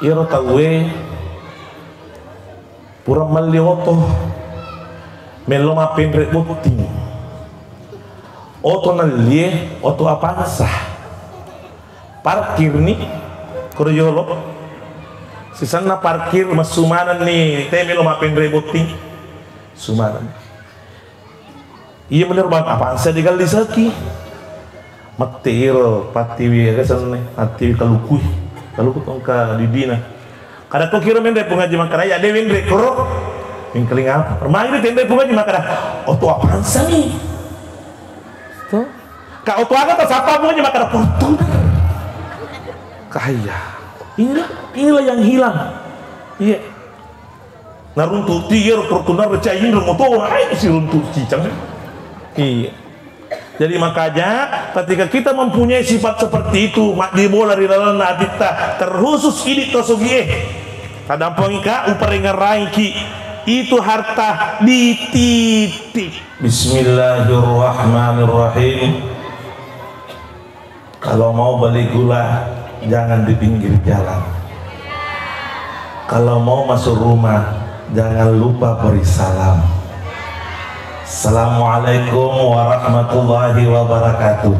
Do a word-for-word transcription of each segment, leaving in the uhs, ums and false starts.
Iyaro tauwe pura melli oto, mello mappenre botting. Oto nellie, oto Avanza. Parkirni, koro yolo. Sisenna parkir, messu manenni te melo mappenre botting. Sumanenni. Iya bener, Bang, Avanza digalliseki. Mette iro pattiwi aga senne, attiwi kalukui. Kaluku tongka didina. Kada ko kiro menre Puang Haji makkada, ya de wenre koro. Mingkeling apa? Magi tenre Puang Haji makkada, oto Avanza ni. To? Ka oto aga ta sapa Puang Haji makkada, Fortuner. Kaya. Inilah, inilah yang hilang. Iya. Naruntu'ti iyaro Fortuner, cai inro moto, ai siruntu' cicang. Iya. Jadi makanya ketika kita mempunyai sifat seperti itu, maddibola ri lalenna atitta, terkhusus idi to sogie. Tadampengika, uparengerangki itu harta dititip. Bismillahirrahmanirrahim. Kalau mau beli gula, jangan di pinggir jalan. Kalau mau masuk rumah, jangan lupa beri salam. Assalamualaikum warahmatullahi wabarakatuh.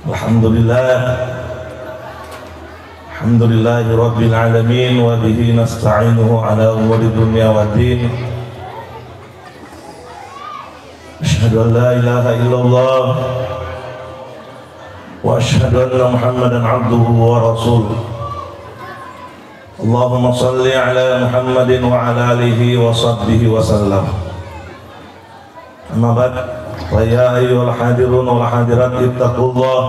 Alhamdulillah. Alhamdulillahi rabbil alamin, wa bihi nasta'inuhu ala umuri dunya waddin. Asyhadu an la ilaha illallah wa asyhadu anna Muhammadan abduhu wa rasuluh. Allahumma salli ala Muhammadin wa ala alihi wa sahbihi wa sallam. Amma ba'd, fa ya ayyuhal hadirun wal hadirat, ittaqullah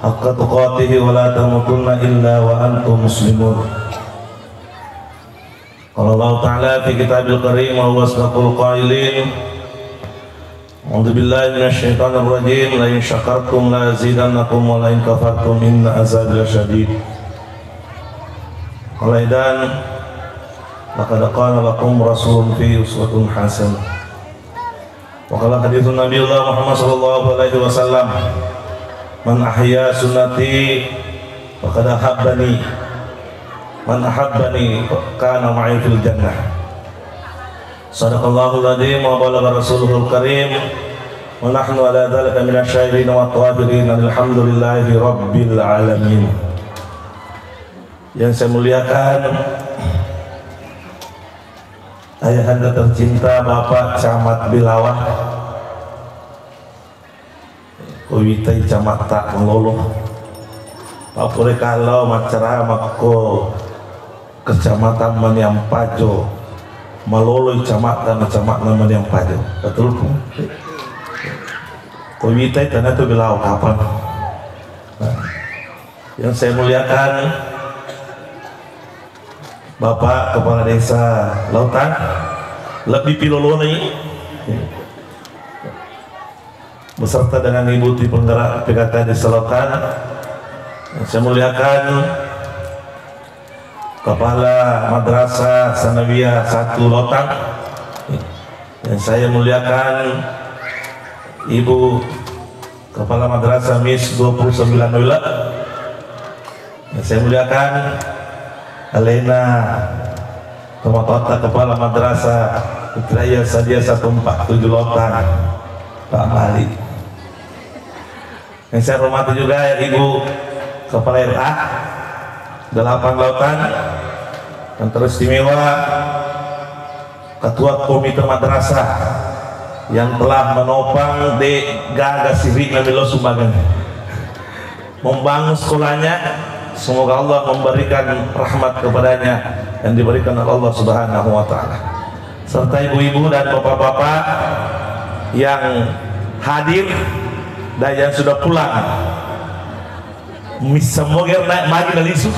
haqqa tuqatih wa la tamutunna illa wa antum muslimun. Qala Allah Ta'ala fi kitabil karim wa huwa asdaqul qailin. A'udzu billahi minasy syaithanir rajim. La in syakartum la azidannakum wa la in kafartum inna azabi lasyadid. Qala aidan, laqad kana lakum rasulun fi uswatun hasanah. Wa qala haditsun Nabiullah Muhammad sallallahu alaihi wasallam, "Man ahya sunnati faqad ahabbani, man ahabbani kana ma'i fil jannah." Sadaqallahul adzim wa balagha rasuluhul karim, wa nahnu ala dzalika minasy syakirin wat ta'irin, alhamdulillahi rabbil alamin. Yang saya muliakan, Ayahanda tercinta Bapak Camat Bilawa, ko witai camatta malolo. Papure kalau maccarama ko Kecamatan Maniampajo, malolo camatta na camatna Maniampajo. Betul, Pung? Ko witai tanah tu Bilawa kapang. Nah. Yang saya muliakan Bapak Kepala Desa Lautan, lebbi pilolonai, beserta dengan Ibu Ti Penggerak P K K Desa Lautan. Yang saya muliakan Kepala Madrasah Sanawiyah satu Lautan. Yang saya muliakan Ibu Kepala Madrasah Mis dua puluh sembilan Wila. Yang saya muliakan alena tomatoatta Kepala Madrasah Putraya Sadia satu empat tujuh Lautan, Pak Malik. Yang saya hormati juga ya Ibu Kepala R A delapan Lautan, yang teristimewa Ketua Komite Madrasah yang telah menopang de gaga sirikna melo sumbangan membangun sekolahnya. Semoga Allah memberikan rahmat kepadanya yang diberikan oleh Allah Subhanahu wa Ta'ala. Serta ibu-ibu dan bapak-bapak yang hadir dan yang sudah pulang. Missa moger naik magi nalisu.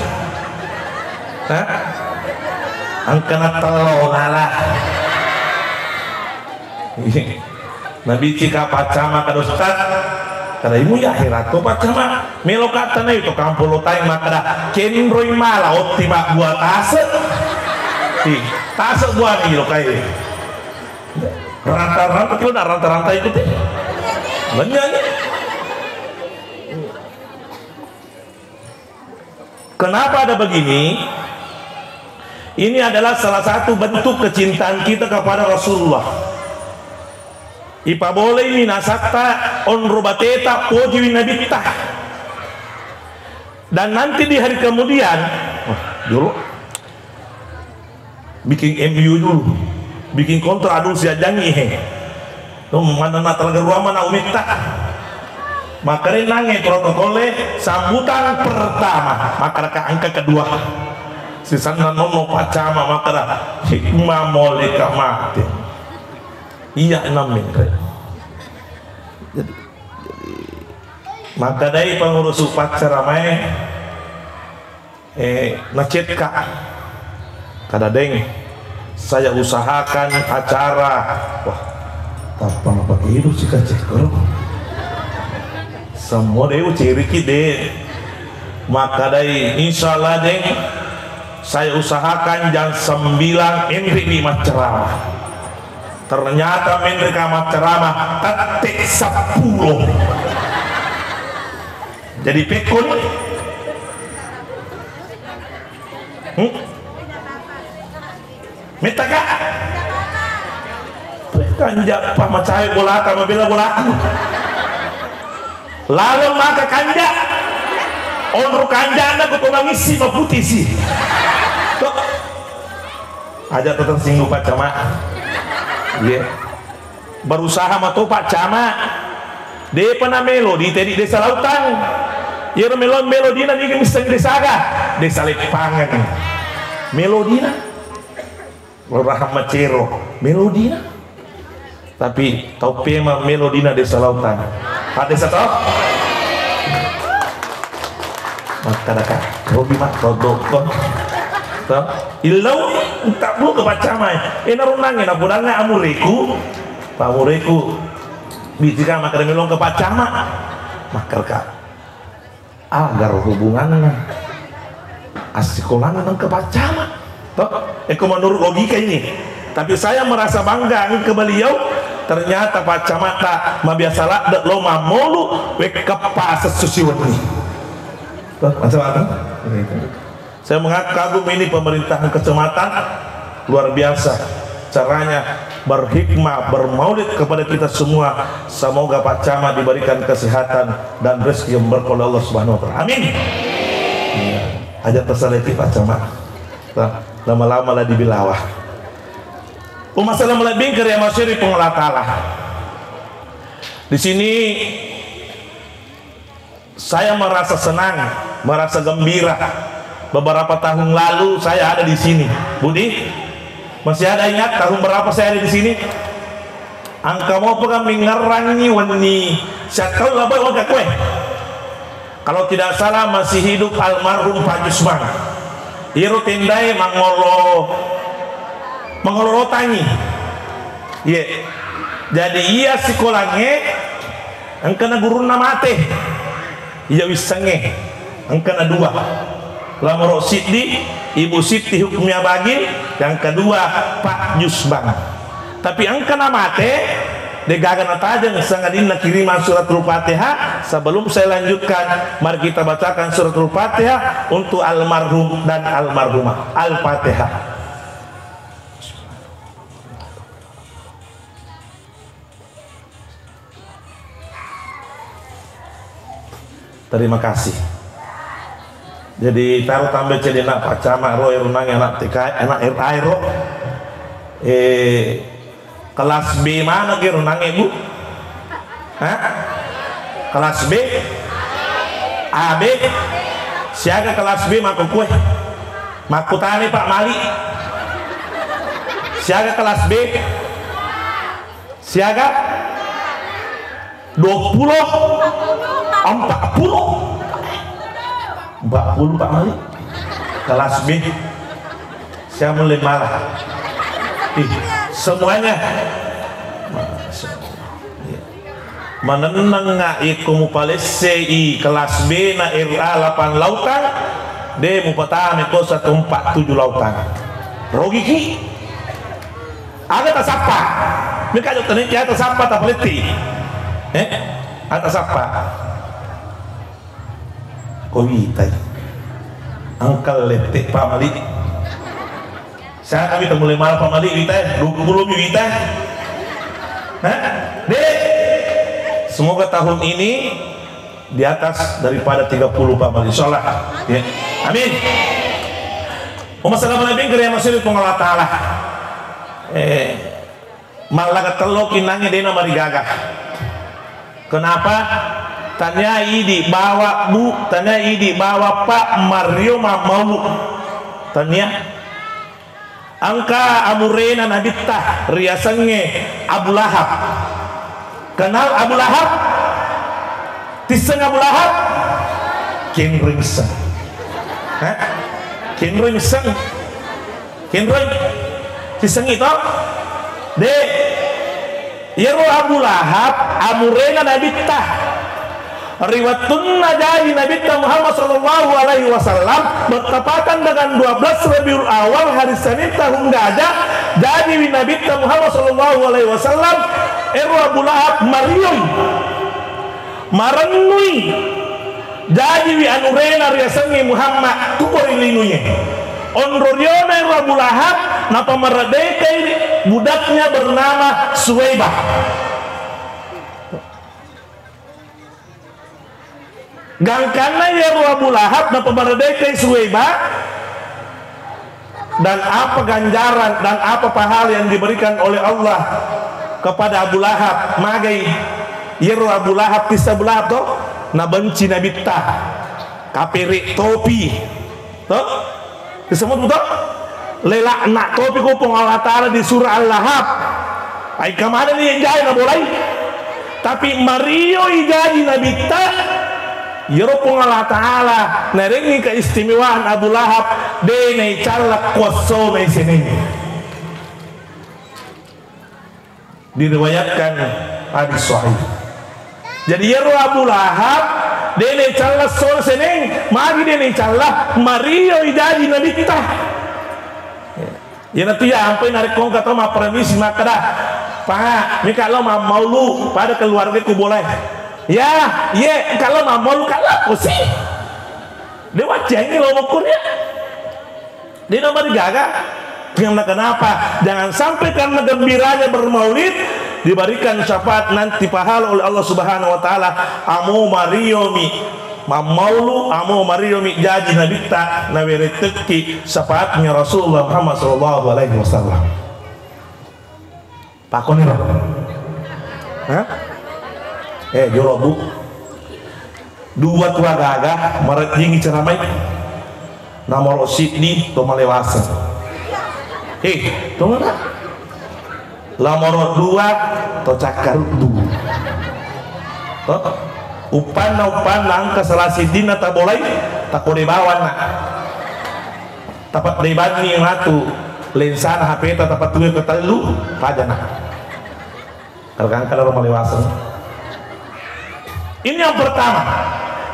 Hah? Angkana tello nala. Nabici ka paccama kada ustaz. Kada imu ya akhirat to paccama. Melo ka tanai to kampolo tai makkada kenroi mala otti ma buah tase. Ti, tase buah ni lo kai. Ranta-ranta kilo na ranta-ranta ikuti. Banyak ni. Kenapa ada begini? Ini adalah salah satu bentuk kecintaan kita kepada Rasulullah. Ipabolei minasatta, onro bateta, pojiwi nabitta. Dan nanti di hari kemudian, wah, dulu bikin M U dulu, bikin kontrak dulu siajangi he. Tuh, mana na talaga ruang mana umitta. Makanya nange protokole sambutan pertama, maka raka angka kedua. Sisanna nono pacama maka hikmah moleka mate. Iya enam menre. Jadi, jadi maka dai pengurus upacara mae. Eh, nacet ka. Kada deng, saya usahakan acara. Wah, tappa mapake ilu si kacekko. Semua deh uceriki deh. Makadai, insya Allah deng, saya usahakan jam sembilan enri di macerama. Ternyata menre ka macerama tette seppulo. Jadi pekkoni. Hmm? Metta ka? Kanja pa macawe bolata mabela bolaku. Laleng maka kanja. Onro kanjana ko to mangissi maputisi. Tuh. Aja tetap singgung Pak Camat. Iya. Berusaha mato Pak Camat. Depa na melodi tedi Desa Lautang. Iyaro melo-, melodina niga misseng desaga? Desa Leppangan. Melodina. Lurahan Macero. Melodina. Tapi tau pema melodina Desa Lautang. Pak Desa tau? Makkadaka, robi mak, rodo, kon. Tau? Illau, tak buka Pak Camat. Ena runange, na pudangnga amureku. Pak amureku. Bijika makkada melong ke Pak Camat. Makkarka. Aga ro hubunganna? Assikolanna nengka Pak Camat. Toh? Eko menurut logika ini. Tapi saya merasa bangga engka beliau, ternyata Pak Camat tak mabiasa ladde lo mammolu, wekka pa sessu siwenni. Toh, Pak Camat, toh? Saya mengagumi ini pemerintahan kecamatan, luar biasa caranya berhikmah, bermaulid kepada kita semua. Semoga Pak Camat diberikan kesehatan dan rezeki yang berkah oleh Allah Subhanahu wa Ta'ala. Amin. Iya. Aja tersaliti Pak Camat. Lah, lama-lama lah dibilawah. Umat salam lebih ke Riyama Syarif Pengelola Ta'ala. Di sini saya merasa senang, merasa gembira. Beberapa tahun lalu saya ada di sini. Budi, masih ada ingat tahun berapa saya ada di sini? Engka mopa kami ngerrangi wenni siattau labai wega kue. Kalau tidak salah masih hidup almarhum Pak Jusman. Iro tendai mangolo, mangolo rotangi. Iya. Jadi iya sikolangnge engkana gurunna mate. Iya wissengnge, engkana dua. Lamoro Siddi, Ibu Siti Hukmia Bagin, yang kedua Pak Jusbang. Tapi engkana mate, degaga natajeng sangadinna kiriman suratul Fatihah. Sebelum saya lanjutkan, mari kita bacakan suratul Fatihah untuk almarhum dan almarhumah. Al-Fatihah. Terima kasih. Jadi taro tambe cedena Pak Camat ro, ero nange anak T K, anak R A ro. Eh, kelas B mana ke ro nange, Bu? Hah? Kelas B? A B? Siaga kelas B makkukue? Makkutane Pak Mali. Siaga kelas B? Siaga? Dua puluh? Empat puluh? Empat puluh, Pak Mali. Kelas B. Saya mulai marah. Ih, semuanya. Masya Allah. Iya. Manennengnga iko mupalessei kelas B na R A lapang lautang, de mupatame ko satu empat tujuh lautang. Rogiki? Aga tasappa? Mika jok tani kia tasappa tapaletti. Eh? Aga tasappa? Ko witai. Engka lette' pamali. Siapa kita mulai malam pamali kita, dua puluh mi kita. Hah? Dek, semoga tahun ini di atas daripada tiga puluh pamali. Insyaallah. Ya. Amin. Umma salama nabi kariya masih Puang Allah Ta'ala. Eh, Mallaga tello kinnangnge dena marigaga. Kenapa? Tania idi bawa bu, tania idi bawa pak Mario mamau. Tania. Engka amurena nabitta riasengnge Abu Lahab. Kenal Abu Lahab? Tisseng Abu Lahab? Kinringseng. Hah? Kinringseng. Kenroi? Sisengngi to? De. Iyaro Abu Lahab amurena nabitta. Ri wettunna jaji Nabitta Muhammad sallallahu alaihi wasallam bertepatan dengan dua belas Rabiul Awal hari Senin tahun gajah, jajiwi Nabitta Muhammad sallallahu alaihi wasallam, ero Abu Lahab marioi. Marennui. Jajiwi anurena riasengnge Muhammad, tuko rilinui. Onro riona ero Abu Lahab, napamaredekai budaknya bernama Suwaibah. Gangkanna ero Abu Lahab napamaredekai Suwaibah, dan apa ganjaran dan apa pahala yang diberikan oleh Allah kepada Abu Lahab? Magai iyaro Abu Lahab, tissa Abu Lahab to, nabenci Nabitta, kapere topi to, disebut to, lelakna topi ko Puang Allah Ta'ala di surah Al-Lahab. Ai kamana ni jai nabolai? Tapi mario ijaji Nabitta, iyaro Puang Allah Ta'ala narengngi keistimewaan Abu Lahab, de naicalla kuassona seneng. Diriwayatkan hadis sahih. Jadi iyaro Abu Lahab de naicalla sona seneng, magi de naicalla, mario ijaji Nabitta. Iyanatu ya ampai narekko engka tau mapparamisi makkeda, "Pa, mika lo mammaulu pada keluarga ku boleh." Ya, ye, engka lo mammaulu kala kosi. De waccengi lo mokkoria. De namarigaga. Karena kenapa? Jangan sampai karena gembiranya bermaulid diberikan syafaat nanti pahala oleh Allah Subhanahu wa Ta'ala. Amo mariomi mammaulu, amo mariomi jaji Nabitta, nawerettekki syafaatnya Rasulullah Muhammad sallallahu alaihi wasallam. Pakoni ro. Hah? Eh, jolo, Bu. Dua tu agaga marejjingi ceramai. Nomoro siddi to malewaseng. Eh, tunggu nak. Nomoro dua to cakkaruddu. To, uppanna, uppanna engka salah siddinna tabolai, takode bawanna. Tapeddebanni matu lensana H P ta, tapatue ke tellu, pajana. Kalau kan kalau malewaseng. Ini yang pertama.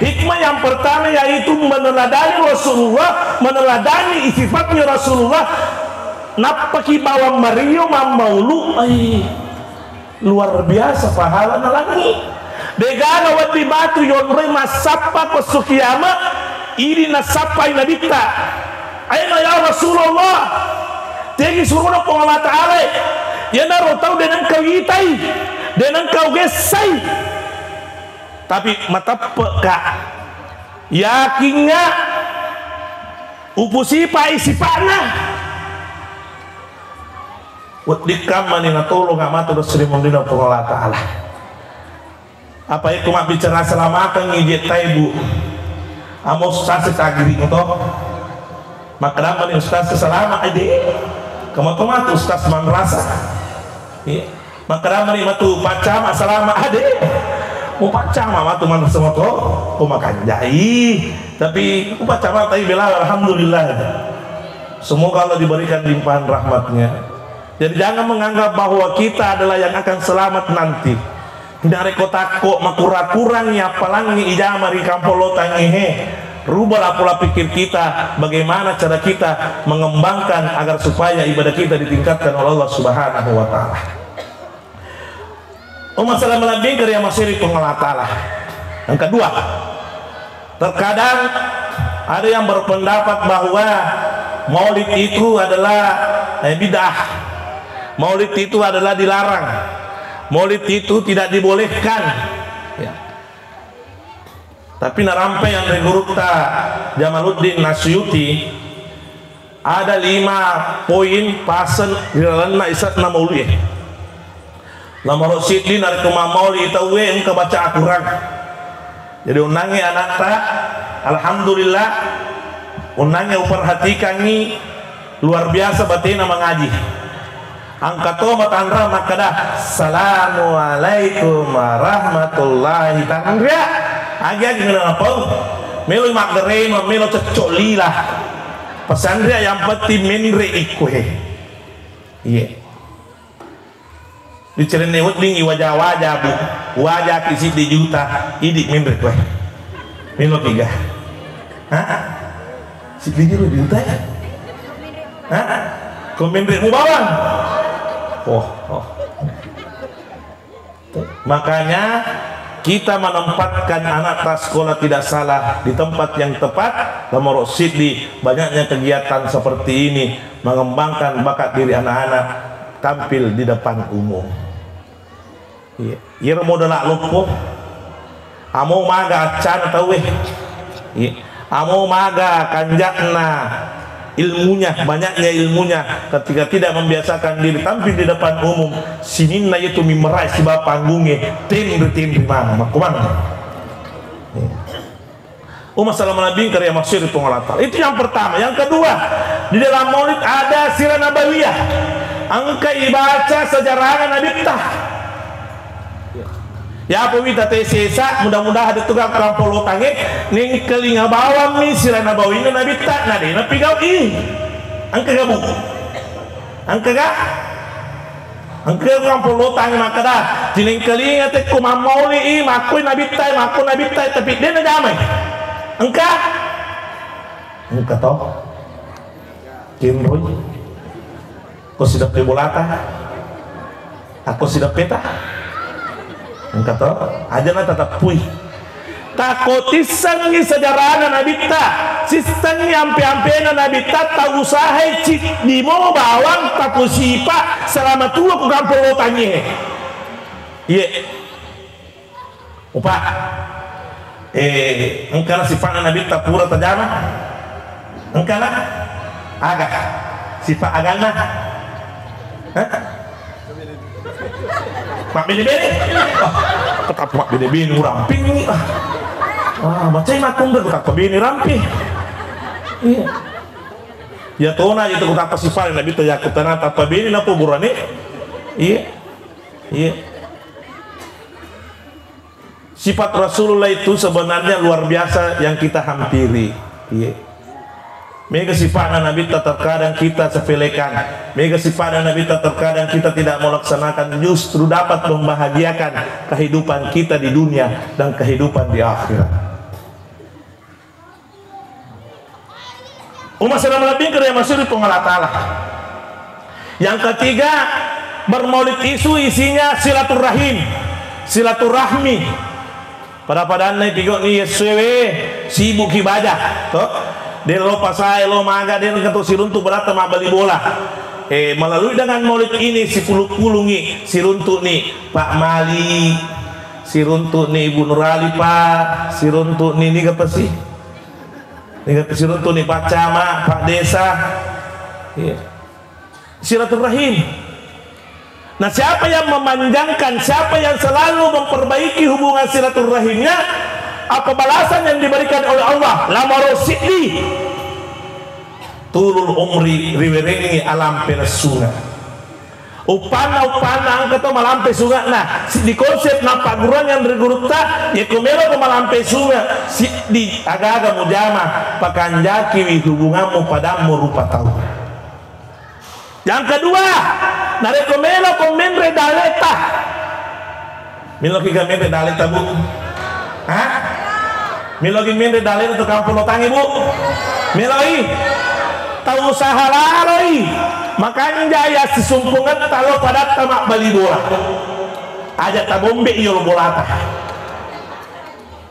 Hikmah yang pertama yaitu meneladani Rasulullah, meneladani sifatnya Rasulullah. Nappaki bawang mario mammaulu, ai, luar biasa pahala nalangi. Degaga wedding batu yonroi massappa ko esso kiama, idi nassappai Nabitta. Aina ya Rasulullah, tegi suruna Puang Allah Ta'ala, iyanaro tau de nengkau itai, de nengkau gessai. Tapi mateppe'ka, yakingnga, upusipai sipa'na. Weddikkammani natolonga matu ri munrinna Puang Allah Ta'ala. Apa iko mabbicara selamakengngi jettai, Bu? Amo ustaz tagiri to. Makkedamani ustaz selama ede. Kamu to matu ustaz manrasa. Iya. Makkedamani matu paccama selama ade. Mu paccama matu manrasa moto. Ko makanjai. Tapi ku paccama tai bela alhamdulillah. Semoga Allah diberikan limpahan rahmatnya. Jadi jangan menganggap bahwa kita adalah yang akan selamat nanti. Narekko takko makura-kurangngi appalangngi ijama ri kampong lotangngi he, rubahlah pola pikir kita, bagaimana cara kita mengembangkan agar supaya ibadah kita ditingkatkan oleh Allah Subhanahu wa Ta'ala. Oh, masalah malebbi kariya masiri Puang Allah Ta'ala. Yang kedua, terkadang Ada yang berpendapat bahwa maulid itu adalah, eh, bid'ah. Maulid itu adalah dilarang. Maulid itu tidak dibolehkan. Ya. Tapi narampe yang dari gurutta Jamaluddin Asyuyuti, ada lima poin paseng ri lalenna ise'na maulid. Nomoro siddi, narekko mammauli tauwe engka baca Al-Quran. Jadi, onnangnge anakta, alhamdulillah, onnangnge uperhatikangngi luar biasa batena mangaji. Engka to matanra makkeda, "Assalamualaikum warahmatullahi." Tanria, agi-agi ngena napau. Melo maggerema, melo cocok lila. Pesanria yang penting menre ikkue. Iya. Di celenna wedding i waja-waja, Bu. Wajaki siddi juta, idi menre koe. Melo kiga? Ha? Siddi juta ya? Ha? Ko menre mu bawang? Oh, oh. Makanya kita menempatkan anak ta sekolah tidak salah di tempat yang tepat, nomor siddi banyaknya kegiatan seperti ini mengembangkan bakat diri anak-anak tampil di depan umum. Iya. Iyaro modala loppo. Amo maga accana tauwe. Iya. Amo maga kanjakna ilmunya, banyaknya ilmunya. Ketika tidak membiasakan diri tampil di depan umum, sininna itu mimmerai siba panggunge, tenri-tenri mana, makkumana. Iya. Oh, masalah malabing karya masyur Puang Allah Ta'ala. Itu yang pertama. Yang kedua, di dalam maulid ada sirah nabawiyah. Engka ibaca sejarah Nabitta. Ya, apa wita te sesa, mudah-mudahan ada tukang kampolotange, nengkalinga bawang mi sirah nabawina Nabitta, na dena pigau i. Engka gabu. Engka ga? Engka kampolotange makkeda, tinengkalinga tekko mammauli i, makkoi Nabitta, makkoi Nabitta, tapi dena jamai. Engka? Engka to. Kinrui. Ko sideppe bolata. Ako sideppeta. Engka to. Aja na tatappui. Takko tissengngi sejarana Nabitta, tissengngi ampe-ampena Nabitta, tausahai ciddimo bawang taposipa selama tuo ko kampong lotangnge. Iye. Upa. Eh, engkana sipa'na Nabitta pura tajama? Engkana? Aga? Sipa' aganna? Hah? Mabbene-bene? Ah, tetap mabbene-bene uramping. Ah, macai makkunre tetap bene rampi. Iya. Ya tona itu kutapa sipa'na Nabitta yakutana tappa bene napa burane? Iya. Iya. Sifat Rasulullah itu sebenarnya luar biasa yang kita hampiri. Iya. Mega sifat Nabitta terkadang kita sepelekan. Mega sifat Nabitta terkadang kita tidak melaksanakan, justru dapat membahagiakan kehidupan kita di dunia dan kehidupan di akhirat. Umma salama labbingka ri masiri Puang Allah Ta'ala. Yang ketiga, bermaulid itu isinya silaturahim, silaturahmi. Pada-padanna ipigau'ni Yesuewe, sibuk ki baja, to? De lo pasae, lo maga, de engka to siruntu beratta mabbali bola. Eh, melalui dengan maulid ini, sipulung-pulungi, siruntu'ni Pak Mali, siruntu'ni Ibu Nurali, Pak, siruntu'ni niga pasi? Tinggal siruntu'ni Pak Camat, Pak Desa. Iya. Silaturahim. Nah, siapa yang memanjangkan, siapa yang selalu memperbaiki hubungan silaturahimnya, apa balasan yang diberikan oleh Allah? Lamaro siddi. Tulul umri, riwerengngi alampe lessunga. Uppanna, uppanna engka to malampe sunga'na. Siddi konsep nappagguruang yang ri gurutta, yekko meloko malampe sunga, siddi aga-aga mujama, pakanjakiwi hubunganmu padammu rupa tau. Yang kedua, narekko meloko menre daleta, Meloki ga menre daleta, Bu? Ha? Meloki menre daleta tu kampung lotangi, Bu? Meloi? Tau usaha laloi. Makanja ya sisumpungetta lo padatta mabbali bola. Aja tabombe iyo lo bolata.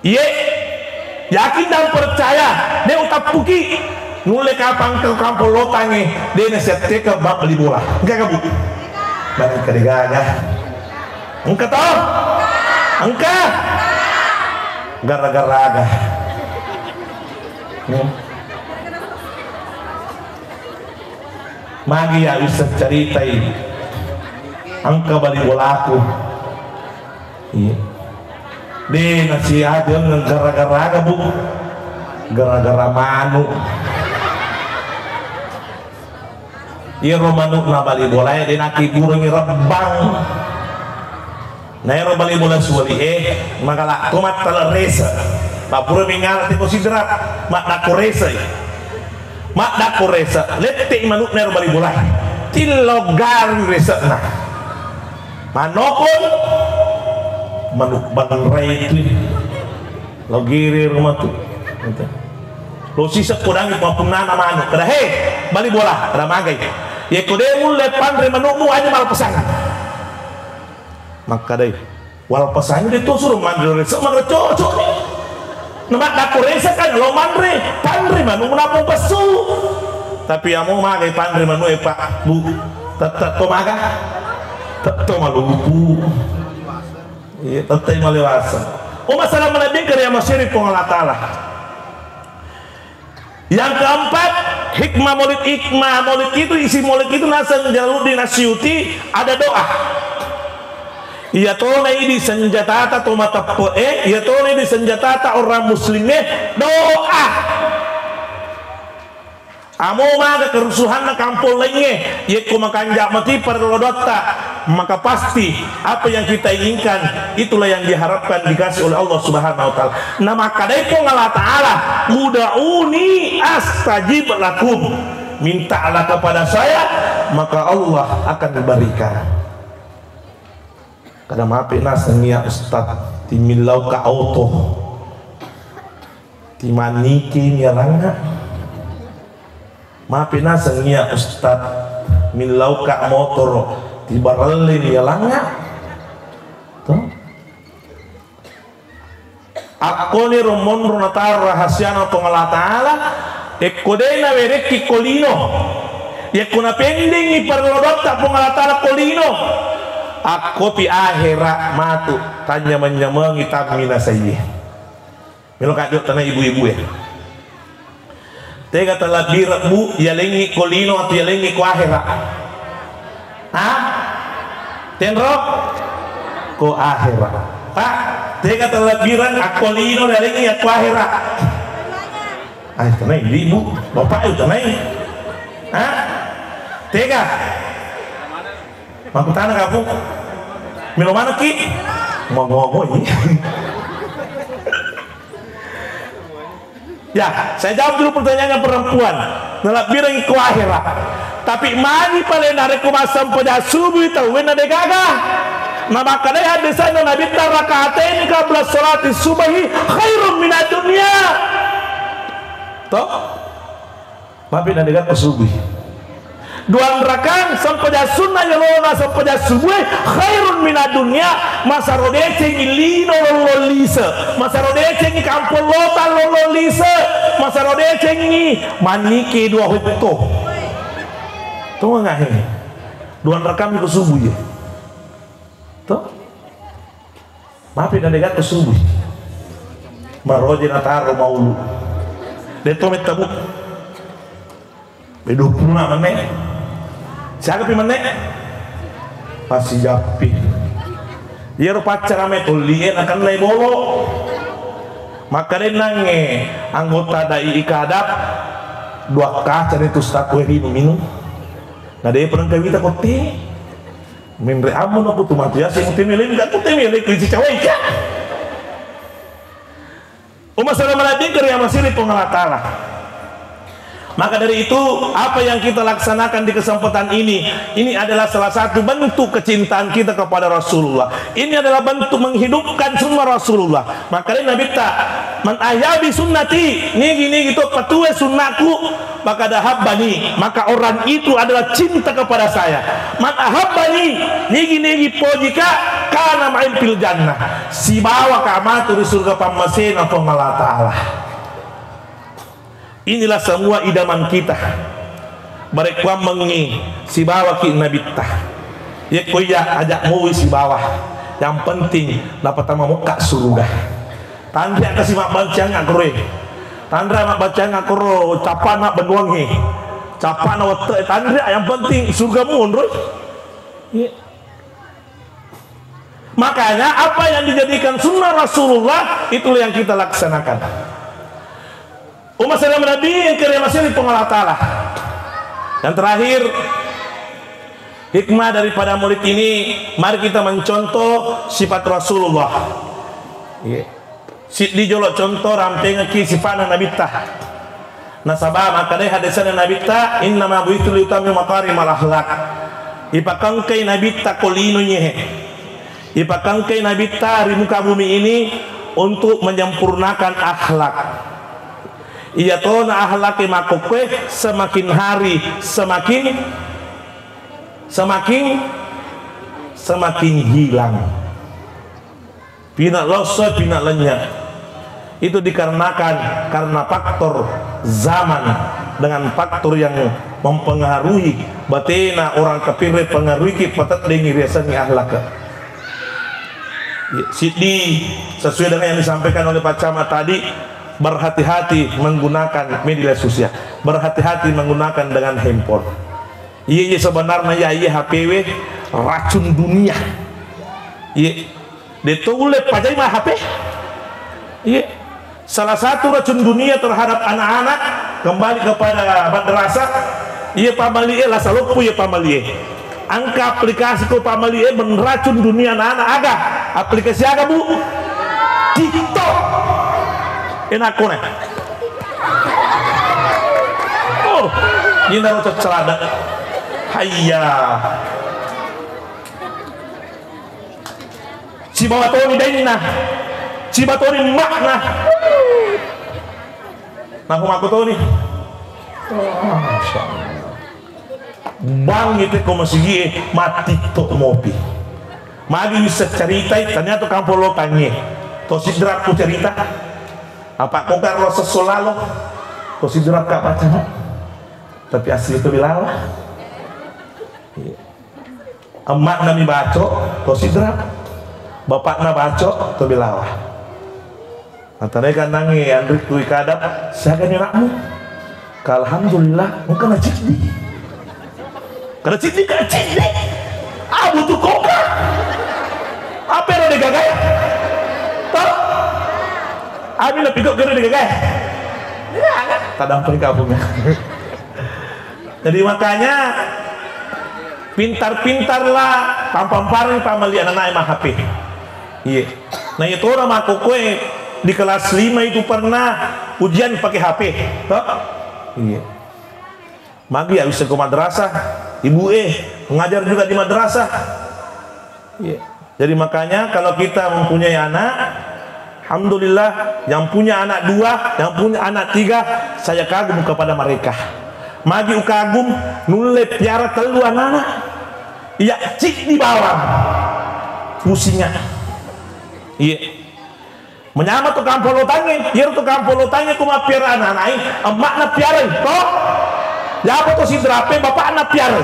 Iye. Yakin dan percaya, de' utappuki. Nulle kapang ke kampong lotangnge, de' nasiatteke bali bola. Engka ka, Bu? Bali engka de' gaga. Engka to? Engka? Gara-gara aga. Hmm. Magi ya bisa ceritai engka bali bolaku. Iya. De' nasiajeng gara-gara aga, Bu? Gara-gara manu. Iyaro manu' na bali bolae de' nakiburengi rebbang. Na ero bali bola suwali e, magala' to mattala rese. Papura mingala teko sidra, maddakko rese. Maddakko rese, lette' i manu'na ero bali bola. Tillo gari rese'na. Manokon, manu' banrai tu. Lo giri rumah tu. Lo sisa' kodangi papunnana manu'. Kada, "He, bali bola," kada magai. Yeko de' mulle panre manu'mu, aja malpesan. Makkadai, "Wal pesangi de' to suro manre rese, magara cocok ni." Namaddakko rese kan lo manre, panre manu' napung pesu. Tapi amo magai panre manu' e, Pak, Bu, tette' to maga, tette' to malupu. Iya, tette' malewasa. O masalah malebbikeng ri amasiri Puang Allah Ta'ala. Yang keempat, hikmah maulid, hikmah maulid itu, isi maulid itu naseng Jalaluddin Asyuti ada doa. Iya tona idi senjatata to mateppe'e, iya tona idi senjatata orang muslimme, doa. Amo maga kerusuhanna kampong laingnge, yekko makanja' mati parello doatta, maka pasti apa yang kita inginkan, itulah yang diharapkan, dikasih oleh Allah Subhanahu wa Ta'ala. Na makkadai Puang Allah Ta'ala, "Ud'uni astajib lakum." Mintalah kepada saya, maka Allah akan berikan. Kada mape naseng iya ustad, timillau ka oto, timaniki mialangnga. Mape naseng iya ustad, millau ka motoro, tibarelle mialangnga. To? Akkoni ro monro nataro rahasiana Puang Allah Ta'ala, ekko de' nawerekki ko lino, yakko napendengngi parello doatta Puang Allah Ta'ala ko lino, akkopi ahera matu, tanyameng-nyamengi tammi nasaiye. Melo kaddo tana ibu-ibu e. Tega talabbi rebbu, yalengngi ko lino atau yalengngi ko ahera? Ha? Tenro? Ko ahera. Pak, tega talabbireng akko lino yalengngi akko ahera? Ai, tenai, ibu, bapak itu tenai. Ha? Tega? Makkutana kapu? Melo manekki? Mongo-mongoi. Ya, saya jawab dulu pertanyaannya perempuan. Nalabbirengngi ko ahera. Tapi magi pale narekko massempajang subuh tauwe na degaga. Na makkedai hadisna Nabitta, "Rakataini qabla sholati subahi khairum minad dunya." Toh? Mapi na degaga subuh. Dua rakang sempajang sunnah yolona sempajang subuh khairun minad dunya, masaro decengngi lino lollo lise, masaro decengngi kampong lota lollo lise, masaro decengngi maniki dua hutto. Tonga ngahe. Dua rakang ko subuh ya. To? Mapi na degaga subuh. Maroje nataro maulu. Deto mettabu. Bedupuna menne. Siagapi menne? Passijappi. Iyaro paccarame tollie nakennai bolo. Makkadenangnge anggota dai ikadap dua kaca itu satu eri minum. Na de pernah kawita kotti. Menre ammo na kutu matu yaseng kutu mele, kutu mele kutu cawai ka. Umma salama nabi kari amasiri Puang Allah Ta'ala. Maka dari itu, apa yang kita laksanakan di kesempatan ini, ini adalah salah satu bentuk kecintaan kita kepada Rasulullah. Ini adalah bentuk menghidupkan sunnah Rasulullah. Makkedai Nabitta, "Man ahya bi sunnati," nigi-nigi to patuwe sunnaku, "faqad ahabbani," maka orang itu adalah cinta kepada saya. "Man ahabbani," nigi-nigi pojika, "kana ma'i fil jannah," sibawaka matu ri surga pammasena Puang Allah Ta'ala. Inilah semua idaman kita. Barekkuammengngi sibawaki nabitta. Yekko iya ajak mowi sibawa. Yang penting napatama mokka suruga. Tanriak kasi mabbancang akkoro. Tanriak mabbancang akkoro, capana bennuangnge. Capana wette, tanriak, yang penting suruga monro. Iya. Makanya apa yang dijadikan sunnah Rasulullah, itulah yang kita laksanakan. Umat salam Nabi yang kere masih di Puang Allah Ta'ala. Yang terakhir, hikmah daripada maulid ini, mari kita mencontoh sifat Rasulullah. Iya. Siddi jolo contoh rampengekki sifana Nabitta. Nasaba makkedai hadisana Nabitta, "Innama bu'itsu liutammima makarimal akhlak." Ipakengkai Nabitta ko lino nyehe. Ipakengkai Nabitta ri muka bumi ini untuk menyempurnakan akhlak. Iyatona akhlak e makkokkoe semakin hari semakin, semakin, semakin hilang. Pina losso, pina lenya. Itu dikarenakan karena faktor zaman dengan faktor yang mempengaruhi batena orang kafir, pengaruhi ki pateddengi riasengngi akhlak. Siddi, sesuai dengan yang disampaikan oleh Pak Camat tadi, berhati-hati menggunakan media sosial, berhati-hati menggunakan dengan handphone. Iya, iya, sebenarnya ya, iya, H P W racun dunia. Iya. De to ulle pajai ma H P. Iya. Salah satu racun dunia terhadap anak-anak, kembali kepada madrasah, iya pamalie, lasa loppo iya pamalie. Engka aplikasi ko pamalie meracun dunia anak-anak, aga? Aplikasi aga, Bu? TikTok. Enak ko ne. Oh, ini naro cacalada. Hayya. Sibawa toni dainna, sibawa toni emmakna. Nahu makkutoni. Oh, Masya Allah. Bangngi te ko masigie, matti to mopi. Magi wisseng caritai, tania to kampong lokangnge. To Sidrap ku cerita. Apa ko garro sesso lalo. To Sidrap ka baca. Tapi asli to bilawa. Iya. Emma'na mi baco, to Sidrap. Bapakna baco, to Belawa. Natanai kannangnge, Anrik, tui kadap, siaga ni anakmu? Ka, alhamdulillah, engka na ciddi. Kada ciddi, kada ciddi. Ah, butuh koka. Apa yang ada gagai? Tahu? Abi lebih kok gede gagai? Ya, kan? Tadampai kampungnya. Jadi makanya pintar-pintarlah, pampang-pampang pamali anak-anak mah H P. Iya. Nah, itu orang mah kokoe di kelas lima itu pernah ujian pakai H P. Toh? Iya. Magi ya bisa ke madrasah, ibu eh ngajar juga di madrasah. Iya. Jadi makanya kalau kita mempunyai anak, alhamdulillah, yang punya anak dua, yang punya anak tiga, saya kagum kepada mereka. Magi ukagum, nulle piara tellu anak-anak. Iya, cik di bawah. Pusingnya. Iya. Menyama tu kampolotangnge, iyaro tu kampolotangnge ku mappiara anak-anak e, emma'na piarai, toh? Yapa tu Sidrape bapakna piarai.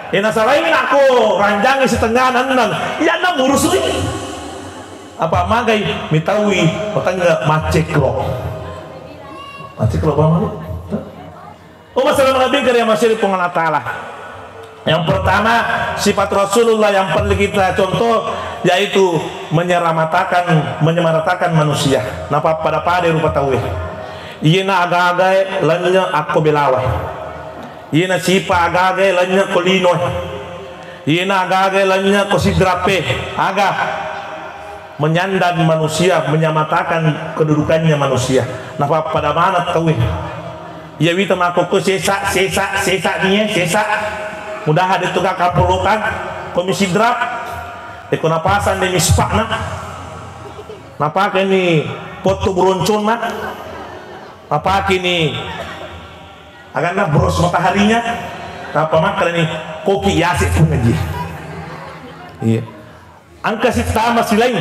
E, nasalai nakko ranjangi setengah nenneng, iya na murusui. Apa magai mitaui, petengga maceklo. Maceklo apa mau? Oh, masalah Nabi karya masih di Puang Allah Ta'ala. Yang pertama, sifat Rasulullah yang perlu kita contoh, yaitu menyeramatakan, menyemaratakan manusia. Napa pada-pada rupa tauwe. Iyena aga-agae lennye akko belawa. Iyena sipa aga-agae lennye ko linoe. Iyena aga-agae lennye ko Sidrape. Aga. Menyandang manusia, menyamatakan kedudukannya manusia. Napappada maneng tauwe. Iya wita makkokko sesa, sesa, sesa nie, sesa. Mudahan de tu kapolokang, komisi drap. Eko napasang de mispakna. Napake ni potto buronconna. Napake ni aganna bros mataharinya. Napa makkeda ni koki yase pun aja. Iya. Engka sittama silaing,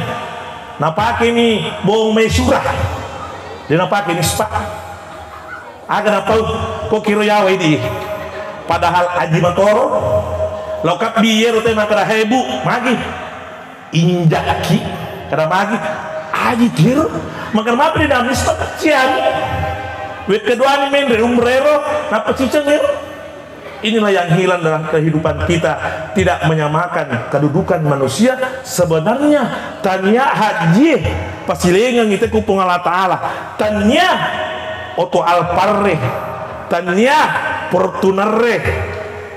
napakeni bawang maisura, de napakeni spa. Aga napau, ko kiro yawa idi. Padahal aji matoro. Lo kabbi yero te makkada, "Hei, Bu, magi?" Injakki, kada magi. Aji tiro. Makkada mapi di damis to kecciani. Wet keduani menre umrero, nappa ciceng ero. Inilah yang hilang dalam kehidupan kita, tidak menyamakan kedudukan manusia. Sebenarnya, tania hajie pasilengeng ite ku Puang Allah Ta'ala. Tania oto Alparre, tania Fortunerre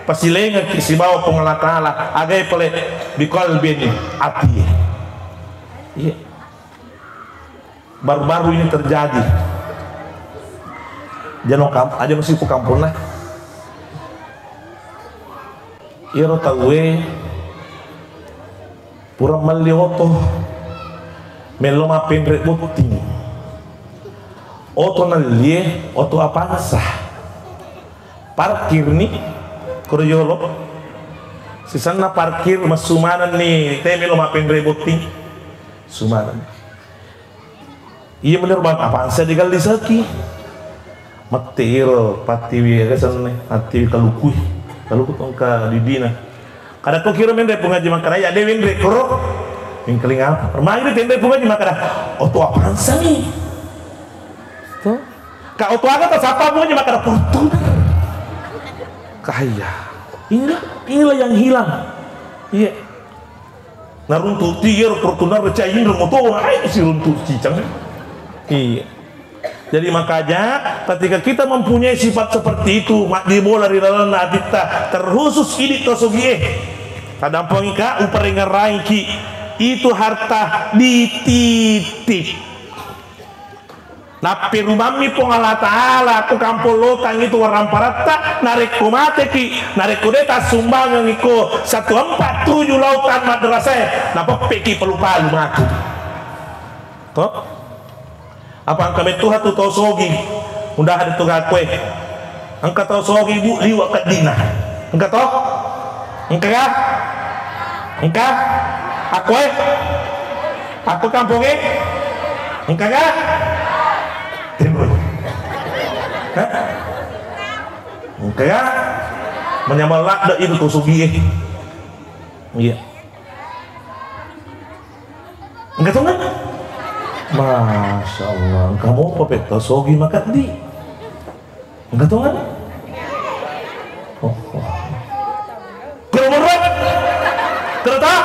pasilengeng ki sibawa Puang Allah Ta'ala. Agai pale biqalbin, ati. Iya. Baru-baru ini terjadi. Jano kam-, aja masipu kamponna. Iyaro tauwe pura melli oto, mello mappenre botting. Oto nellie, oto Avanza. Parkirni, koro yolo. Sisenna parkir, messu manenni te melo mappenre botting. Sumanenni. Iya bener, Bang, Avanza digalli saki. Mette iro pattiwi, aga senna, pattiwi kalukui. Kaluku to engka didina. Kada ko kiro menre Puang Haji makkada, ya de wenre koro. Mingkeling apa? Magi tenre Puang Haji makkada, oto Avanza ni. To? Ka oto aga ta sapa Puang Haji makkada, Fortuner. Kaya. Inilah, inilah yang hilang. Iya. Naruntu'ti iyaro Fortuner, cai inro moto, ai siruntu cicang. Iya. Jadi makanya ketika kita mempunyai sifat seperti itu, maddibola ri lalenna atitta, terkhusus idi to sogie. Taddampengika, uparengerangki, itu harta dititip. Napperumammi Puang Allah Ta'ala ko kampong Lotang itu waramparatta, narekko mateki, narekko de tassumbangengi ko satu empat tujuh Lotang madrasae, napeppeki palu-palu matu. To? Apa engka metto hatu tau sogi, mudahan tu gakkoe. Engka tau sogi, Bu, liwa keddina. Engka to? Engka ga? Engka? Akkoe? Akko kamponge? Engka ga? Timbul. Hah? Engka ga? Menyamar ladde itu tau sogi, eh. Iya. Engka tongeng? Masya Allah, engka mopa petta sogi makaddi. Engka tongeng? Oh, oh. Kuro murro? Kuro ta?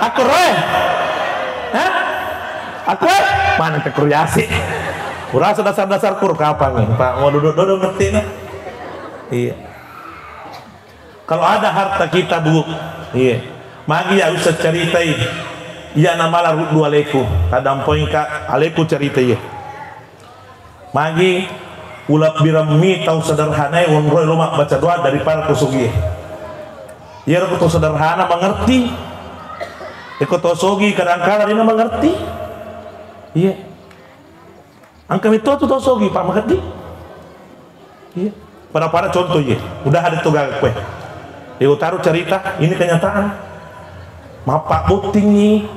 Akkuro e? Hah? Aku e? Mana te kuro yasi? Kurasa dasar-dasar kuro kapang e? Pak, mau duduk-duduk ngerti na? Iya. Kalau ada harta kita, Bu, iya. Magi ya usah ceritai. Iya namala ruddu aleku. Tadampoingka aleku cerita iya. Magi ulabbirammi tau sederhanae onroi lo mabbaca doa daripada ko sogie. Iyaro ko tau sederhana mengerti. Eko tau sogi kadang-kadang dena mengerti. Iya. Engka metto tu tau sogi, Pak, makeddi. Iya. Pada-pada contoh iya. Udah ada tu gaga kue. Iya, utaro cerita, ini kenyataan. Mappabbottingngi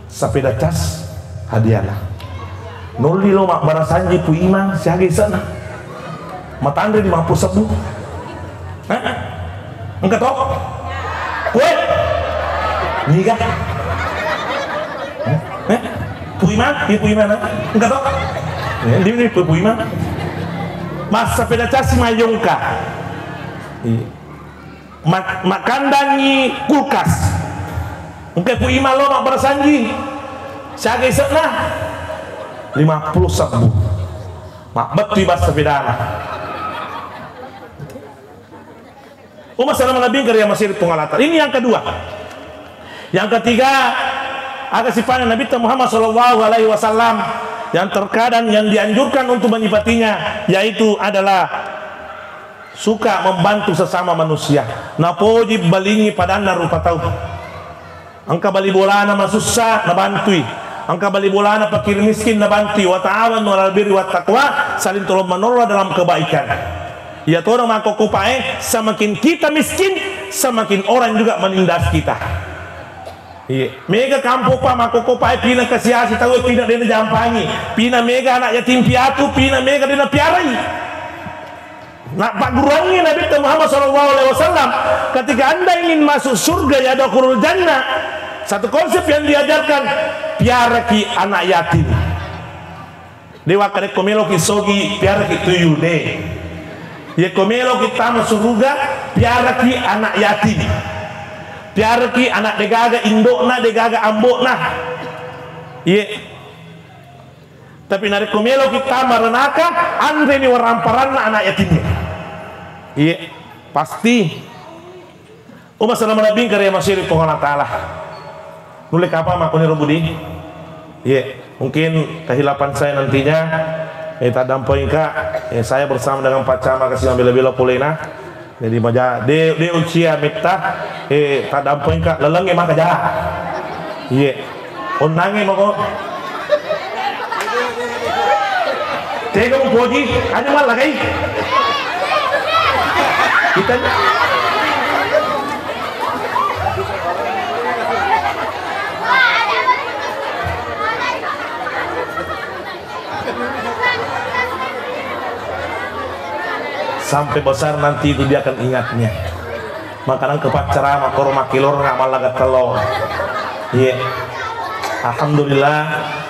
sepeda cas hadiana. Nolli lo mabbarasanji Pu Imang siaga isena. Matanre lima puluh sebbu. Hah? Engka to? Koe? Niga? Eh? Pu Imang? Iya, Pu Imang, eh? Engka to? Eh, dia ni Pu, Pu Imang. Massapeda casi mayongka. Iya. Ma-, makkandangi kulkas. Engka Pu Imang lo mabbarasanji. Siaga isena? Lima puluh sebbu. Mabbettui bassa pedana. Umma salama nabi engka ri amasiri Puang Allah Ta'ala. Ini yang kedua. Yang ketiga, aga sifatnya Nabi Muhammad sallallahu alaihi wasallam yang terkadang yang dianjurkan untuk menyifatinya, yaitu adalah suka membantu sesama manusia. Napoji balingi padanna rupa tau. Engka bali bolana masussa, nabantui. Engka bali bolana fakir miskin, nabantui. Wa ta'awanu 'alal birri wat taqwa, saling tolong menolong dalam kebaikan. Iya tona makkokkopae, semakin kita miskin, semakin orang juga menindas kita. Iya. Mega kampo pa makkokkopae, pina kasiasi tau, pina dena jampangi, pina mega anak yatim piatu, pina mega dena piarai. Nappagguruangngi Nabitta Muhammad sallallahu alaihi wasallam, ketika Anda ingin masuk surga, ya dakhulul jannah, satu konsep yang diajarkan, piaraki anak yatim. De' wakkadekko meloki sogi, piaraki tuyul, de'. Yekko meloki tama suruga, piaraki anak yatim. Piaraki anak degaga indo'na, degaga ambo'na. Iye. Tapi narekko meloki tama ranaka, anreni waramparanna anak yatimnya. Iye, pasti. Umma salama nabbingka ri masiri Puang Allah Ta'ala. Nulle kapang makkuniro Budi? Iye, mungkin kehilapan saya nantinya, eh, taddampengka, eh, saya bersama dengan Pak Camat kasi mabela-bela polena. Jadi maja, de, de ucia metta, eh, taddampengka, lalengnge maka ja. Iye. Onnangnge mako. Tega mupoji, aja mallagai. Kita Sampai besar nanti itu dia akan ingatnya. Maka nang kepaccarama koro makkilorna mallaga tello. Iya. Alhamdulillah,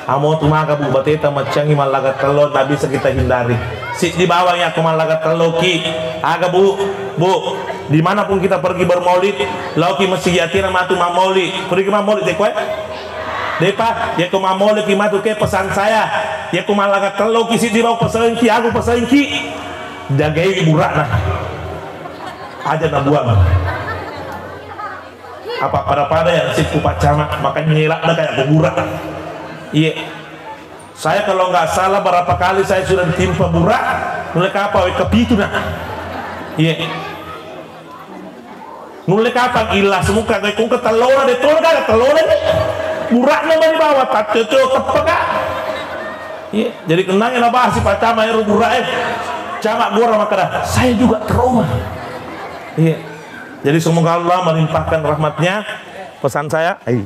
amo tu maka Bu bateta maccangi mallaga tello, tak bisa kita hindari. Siddi bawang ya aku mallaga tello ki. Aga Bu, Bu, dimanapun kita pergi bermaulid, lauki masigi atira matu mammaulid. Pergi mammaulid te koe? Depa, yako mammaulid ki matu ke pesan saya. Yako mallaga tello ki siddi bawang pesanki, aku pesanki. Jagai bura'na. Aja nabuang. Apa pada-pada ya nasibku Pak Camat, makanya ngelak dah kayak kubura. Iya. Saya kalau nggak salah berapa kali saya sudah ditimpa bura, mulai kapang wekka pitu nah. Iya. Nulle kapang ilas muka kayak kungke tellona de tona kaga tellona ni. Bura'na mani bawa tatto teppaka. Iya, jadi kenangnya nabahas si Pak Camat ero bura'e. Camat gora makkeda, saya juga trauma. Iya. Jadi semoga Allah melimpahkan rahmatnya. Pesan saya, ai.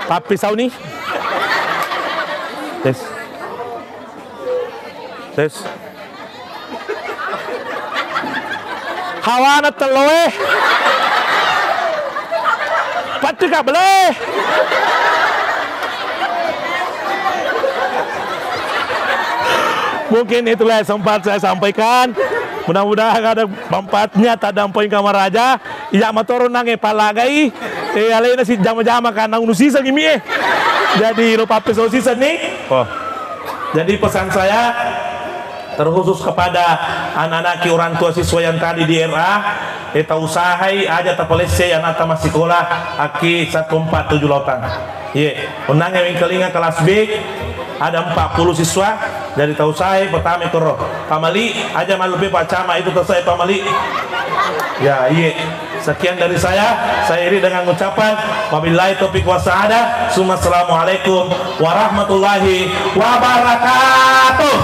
Pappisau ni. Tes. Tes. Hawana telloe. Pattu kabele. Mungkin itulah yang sempat saya sampaikan. Mudah-mudahan ada manfaatnya, taddampengka maraja. Iya matoro nange pallagai. Eh, alena si jama-jama karena unu sisa gimi eh. Jadi lo pappe so sisa ni. Oh. Jadi pesan saya terkhusus kepada anak-anakki orang tua siswa yang tadi di R A, eh, tausahai aja tapalesse anakta massikola akki satu empat tujuh lapan. Iye, onnangnge wengkalinga kelas B, ada empat puluh siswa, jadi tausahai pertama koro. Pamali, aja malupe Pak Camat itu tausahai pamali. Ya, iye. Sekian dari saya, saya akhiri dengan ucapan wabillahi taufiq wassaada. Summa assalamualaikum warahmatullahi wabarakatuh.